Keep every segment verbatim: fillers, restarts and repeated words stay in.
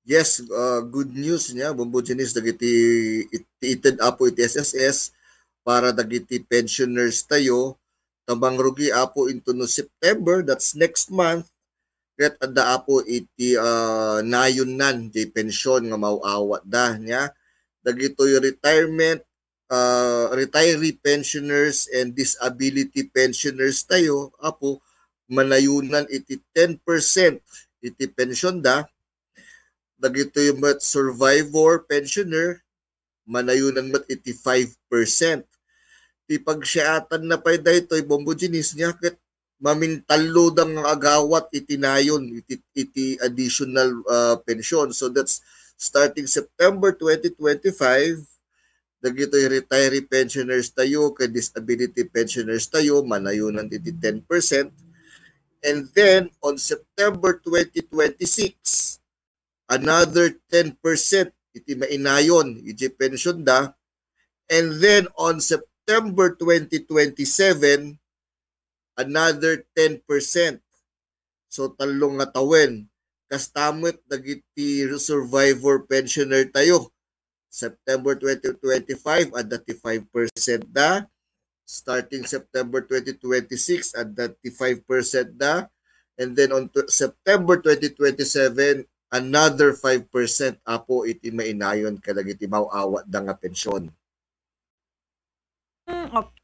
Yes, uh, good news niya, Bombo Janice, dagiti it-, ited apo iti S S S para dagiti pensioners tayo, ta mangrugi apo into no September, that's next month, ket adda apo iti, uh, nayonnan, di pension nga maaw-awatda niya. Dagitoy retirement, uh, retiree pensioners and disability pensioners tayo, apo, manayonan iti ten percent iti pension da. Dagitoy met survivor pensioner, manayonan met iti five percent. Ti pagsiatanna pay daytoy, Bombo Janice, niya ket mamintalloda nga agawat iti nayon, iti, iti additional, uh, pension. So that's starting September twenty twenty-five, dagitoy retiree pensioners tayo, kay disability pensioners tayo, manayonan iti ten percent. And then, on September twenty twenty-six, another ten percent iti mainayon iti pension da. And then on September twenty twenty-seven, another ten percent. So, tallo nga tawen. Kasta met dagiti survivor pensioner tayo. September twenty twenty-five, adda ti five percent da. Starting September twenty twenty-six, adda ti five percent da. And then on tw-, September twenty twenty-seven, another five percent apo iti mainayon kadagiti maaw-awatda nga pension. Mm, okay.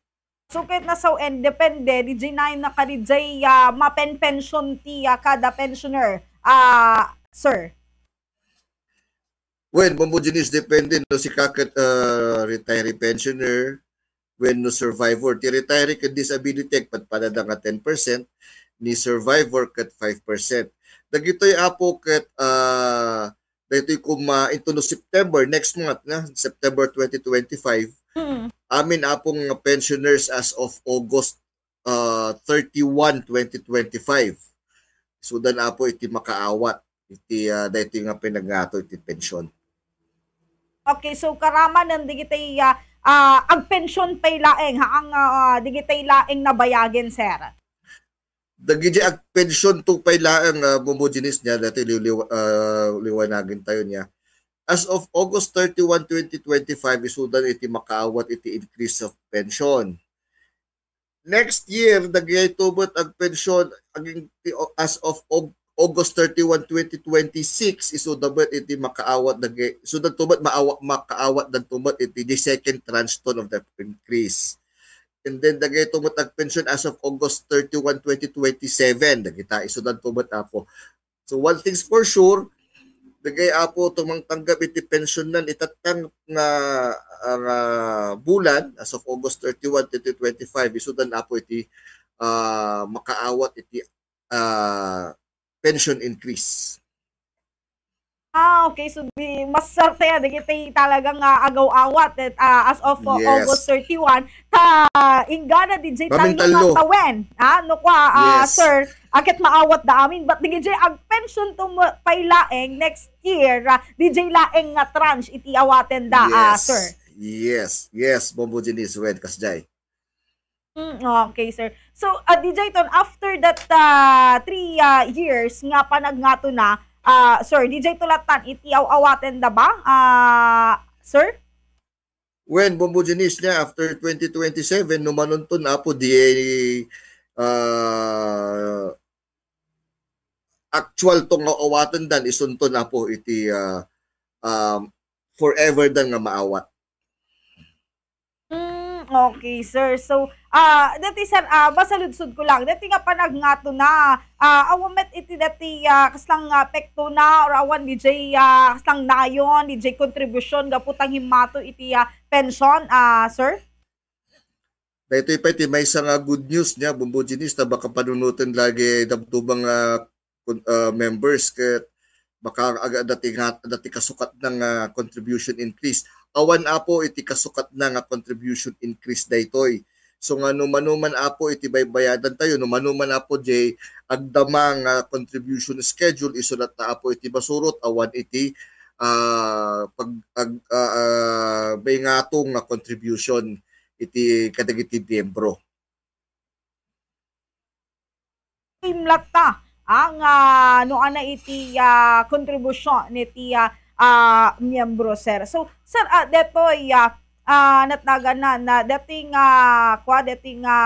So, ket nasawen, depende, D J nayon na ka, D J, ah, mapenpension ti, ah, kada pensioner, ah, sir? Well, Bombo Janice, depende no sika ket, ah, retiree pensioner, when no survivor. Ti retiree ket disability, agpadpadada nga ten percent, ni survivor ket five percent. Dagitoy apo ket, ah, daytoy kuma into no September, next month na, September twenty twenty-five. Mm. Amin apo nga pensioners as of August, ah, thirty-one, twenty twenty-five. Isudan apo iti makaawat iti, ah, daytoy nga pinagngato iti pension. Okay, so karamanen digitay, ah, ah, agpension pay laeng, haan nga, ah, digitay laeng nabayagen, sir? Dagiti agpension to pay laeng, ah, Bombo Janice, niya dati liwliwa-, ah, liwanagen tayo niya. As of August thirty-one, twenty twenty-five, isudan iti makaawat iti increase of pension. Next year, dagitoy met agpension aging ti, as of Aug-, August thirty-one, twenty twenty-six, isuda met iti makaawat dagi-, isuda to met maawa-, makaawatdan to met iti the second tranche ton of the increase. And then, dagitoy met agpension as of August thirty-one, twenty twenty-seven, dagita, isudan to met apo. So, one thing's for sure, dagiti apo tumangtanggap iti pensionnan itatta nga, nga bulan, as of August thirty-one, twenty twenty-five, isudan apo iti, ah, makaawat iti, ah, pension increase. Ah, okay. So, di, masarta ya, dagiti talagang, ah, agaw-awat, eh, ah, as of, uh, Yes. August thirty-one, ta, inggana, D J, tallo nga tawen. Ah, no kwa, ah, Yes. sir, aket maawatda amin, but D J, agpension to mo-, pay laeng next year, ah, D J, laeng nga tranche iti awatenda, ah, Yes. sir. Yes, yes, Bombo Janice, wen, kasjay. Mm, okay, sir. So, ah, D J, ton, after that, ah, three, ah, years nga panagngato na, ah, sir, D J, tulatan iti aw-awatenda ba, ah, sir? Wen, Bombo Janice, niya, after twenty twenty-seven, no manunton apo di, ah, actual to nga awatendan, isunton apo iti, ah, um, forever dan nga maawat. Mm, okay, sir. So, ah, dati, sir, ah, masaludsod ko lang. Dati nga panagngato na, ah, awan met iti dati, ah, kaslang, ah, pekto na, or awan D J, ah, kaslang nayon, D J contribution, gapu tang himmato iti, ah, pension, ah, sir? Daytoy pay ti maysa nga good news niya, Bombo Janice, ta baka panunoten lagi dadduma nga kun-, ah, members ket baka aga-, dati nga, dati kasukatna nga contribution increase. Awan apo iti kasukatna nga contribution increase daytoy. So nga no manoman apo iti baybayadan tayo, no manoman apo, Jay, agdama nga contribution schedule, isulat na apo iti basurot, awan iti, ah, pag-, ag-, ah, ah, mayngato nga contribution iti kadagiti miyembro. Imlatta, ah, nga no ania iti, ah, kontribusion iti, ah, ah, miyembro, sir. So, sir, ah, detoy, ah, ah, natnaganan na detoy nga, kua, detoy nga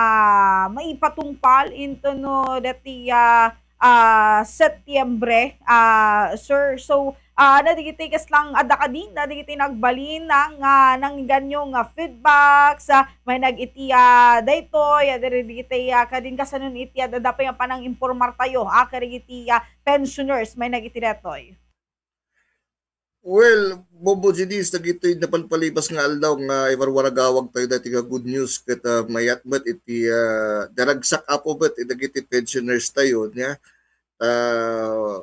maipatungpal into no detoy, ah, ah, Setyembre, ah, sir. So, ah, na dagiti kaslang adda kadi, na dagiti nagbalin, ah, nga nangganyo nga feedbacks, ah, may nag-iti, ah, daytoy, ah, diri dagiti, ah, kadin kasanon iti, ah, adda pay nga panangimpormar tayo, ah, kadagiti, ah, pensioners, may nag-iti daytoy. Well, Bombo Janice, dagitoy napalpalipas nga aldaw nga iwarwaragawag tayo dati nga good news ket, ah, mayat met iti, ah, daragsak apo met dagiti pensioners tayo niya. Ah,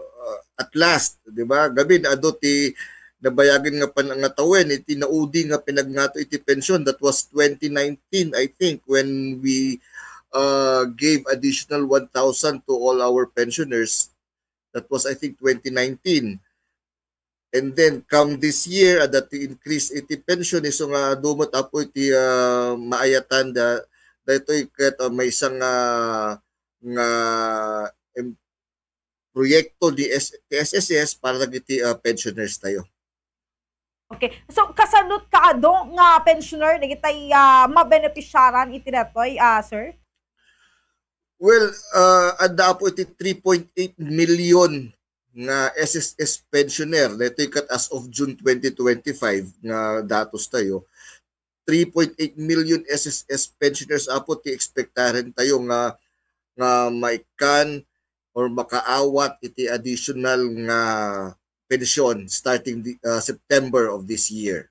at last, di ba? Gamin, adu ti nabayagen nga pan-, nga tawen, iti naudi nga pinagngato iti pension. That was twenty nineteen, I think, when we, uh, gave additional one thousand to all our pensioners. That was, I think, twenty nineteen. And then, come this year, adda ti increase iti pension, isu nga adu met apo iti, uh, maayatan da, daytoy ket, uh, maysa nga, nga em-, proyekto di S-, ti S S S para dagiti, ah, pensioners tayo. Okay. So, kasanot kaadu nga pensioner dagiti, ah, mabenepisiaran iti daytoy, ah, sir? Well, ah, adda apo iti three point eight million nga S S S pensioner. Daytoy ket as of June twenty twenty-five nga datos tayo. Three point eight million S S S pensioners apo ti ekspektaren tayo nga, nga maikkan or makaawat iti additional nga pensyon starting di, ah, September of this year.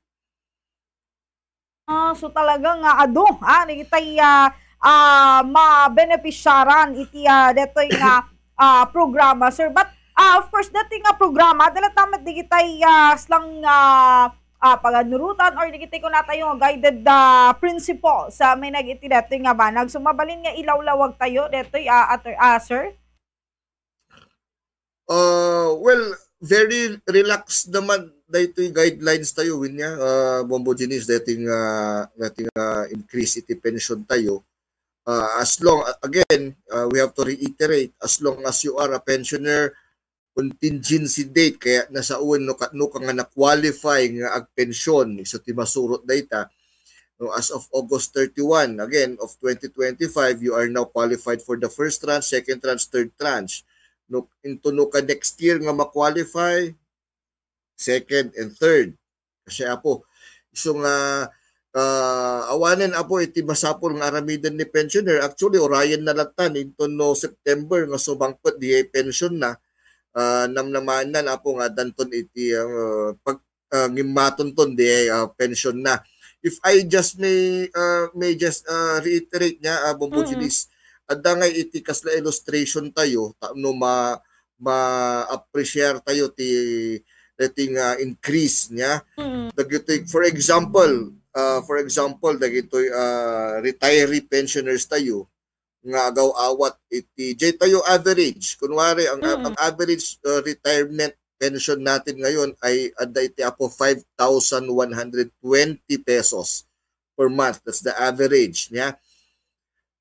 Ah, so talaga nga adu, ah, dagitay, ah, ah, mabenepisiaran iti, ah, detoy nga, ah, programa, sir. But, ah, of course, detoy nga programa, adda latta met dagitay, ah, slang, ah, ah, paganurotan or dagitay kunatayo nga guided, ah, principles, ah, may nag-iti detoy nga banag. So, mabalin nga ilawlawag tayo detoy, ah, ator-, ah, sir? Ah, well, very relaxed naman daytoy guidelines tayo, Winya, ah, Bombo Janice, daytoy nga, daytoy nga increase iti pension tayo. Ah, as long, again, ah, we have to reiterate, as long as you are a pensioner, contingency date, kaya nasawen no ka, no ka nga na-qualify nga agpensyon, isu ti masurot dayta. No, as of August thirty-one, again, of twenty twenty-five, you are now qualified for the first tranche, second tranche, third tranche. No, into no ka next year nga ma-qualify, second and third. Kasi apo, isu nga, ah, awanen apo iti masapul nga aramiden ni pensioner. Actually, urayen na latta, into no September nga sumangpet di pension na, ah, namnamanan apo nga danton iti, ah, pag, ah, ngimmaton ton di, ah, pension na. If I just may, ah, may just, ah, reiterate niya, ah, Bombo Janice, adda nga iti kasla illustration tayo, tapno ma-, ma-appreciate tayo ti, ti nga increase niya. Dagitoy, for example, ah, for example, dagitoy, ah, retiree pensioners tayo nga agaw-awat iti, jay tayo average. Kunwari, ang, ang average, ah, retirement pension natin ngayon ay adda iti apo five thousand one hundred twenty pesos per month. That's the average niya.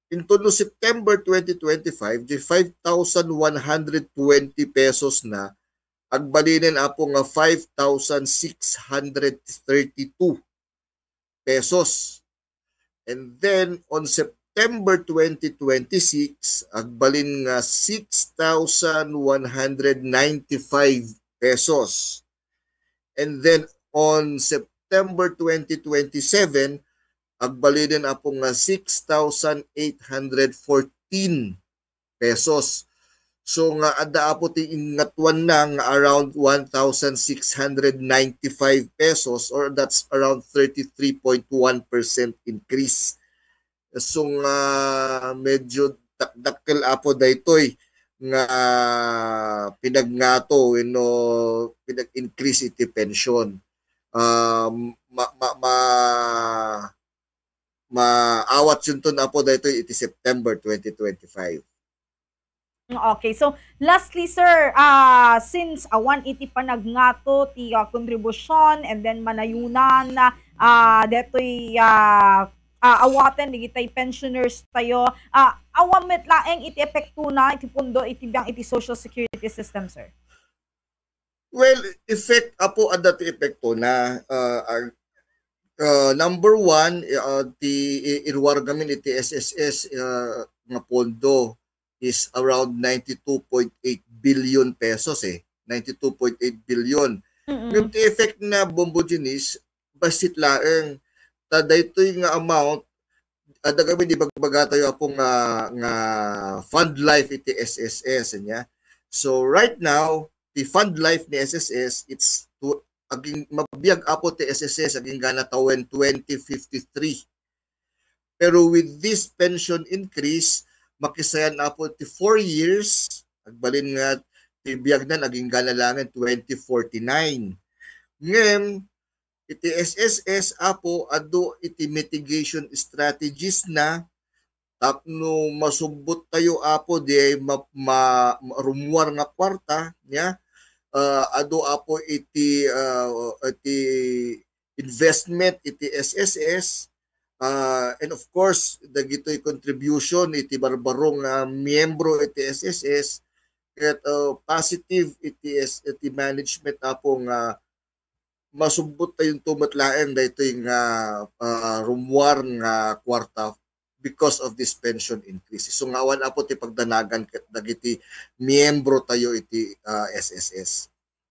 Into no September twenty twenty-five, di five thousand one hundred twenty pesos na, agbalinen apo nga five thousand six hundred thirty-two pesos. And then, on September twenty twenty-six, agbalin nga six thousand one hundred ninety-five pesos. And then, on September twenty twenty-seven, agbalinen apo nga six thousand eight hundred fourteen pesos. So, nga adda apo ti ingngatuan na nga around one thousand six hundred ninety-five pesos, or that's around thirty-three point one percent increase. So, nga medyo dakdakkel apo daytoy nga pinagngato wenno pinag-increase iti pension. Um, ma-, ma-, ma-, maawat yun ton apo daytoy iti September twenty twenty-five. Mm, okay. So, lastly, sir, ah, since awan iti panagngato ti, ah, kontribution and then manayunan, ah, detoy, ah, ah, awaten digitay pensioners tayo. Ah, awan met laeng iti epektona iti pondo iti biang iti Social Security system, sir? Well, effect, apo, adda ti epektona. Ah, ah, ah, number one, ah, ti i-, iruar ngamin iti S S S, ah, nga pondo is around ninety-two point eight billion pesos, eh. Ninety-two point eight billion. Mm-mm. Ngem ti effect na, Bombo Janice, bassit laeng. Ta daytoy nga amount, adda kami di bagbaga tayo, apo, nga, nga fund life iti S S S, ania. So right now, ti fund life ni S S S, it's to, aging, mabiag, apo, ti S S S, agingga na tawen twenty fifty-three. Pero with this pension increase, makisayan, apo, ti four years, agbalin nga ti biagnan, agingga na laengen twenty forty-nine. Ngem, iti S S S, apo, adu iti mitigation strategies na tapno masubbot tayo, apo, di ay ma-, ma-, ma-, rummuar nga kuarta, nia. Ah, adu, apo, iti, ah, iti investment iti S S S, ah, and of course, dagitoy contribution iti barbaro nga miyembro iti S S S, ket, ah, positive iti S-, iti management, apo, nga masubbot tayonto met laeng daytoy nga, ah, rummuar nga kuarta because of this pension increase. Isu nga awan, apo, ti pagdanagan ket dagiti miyembro tayo iti, ah, S S S.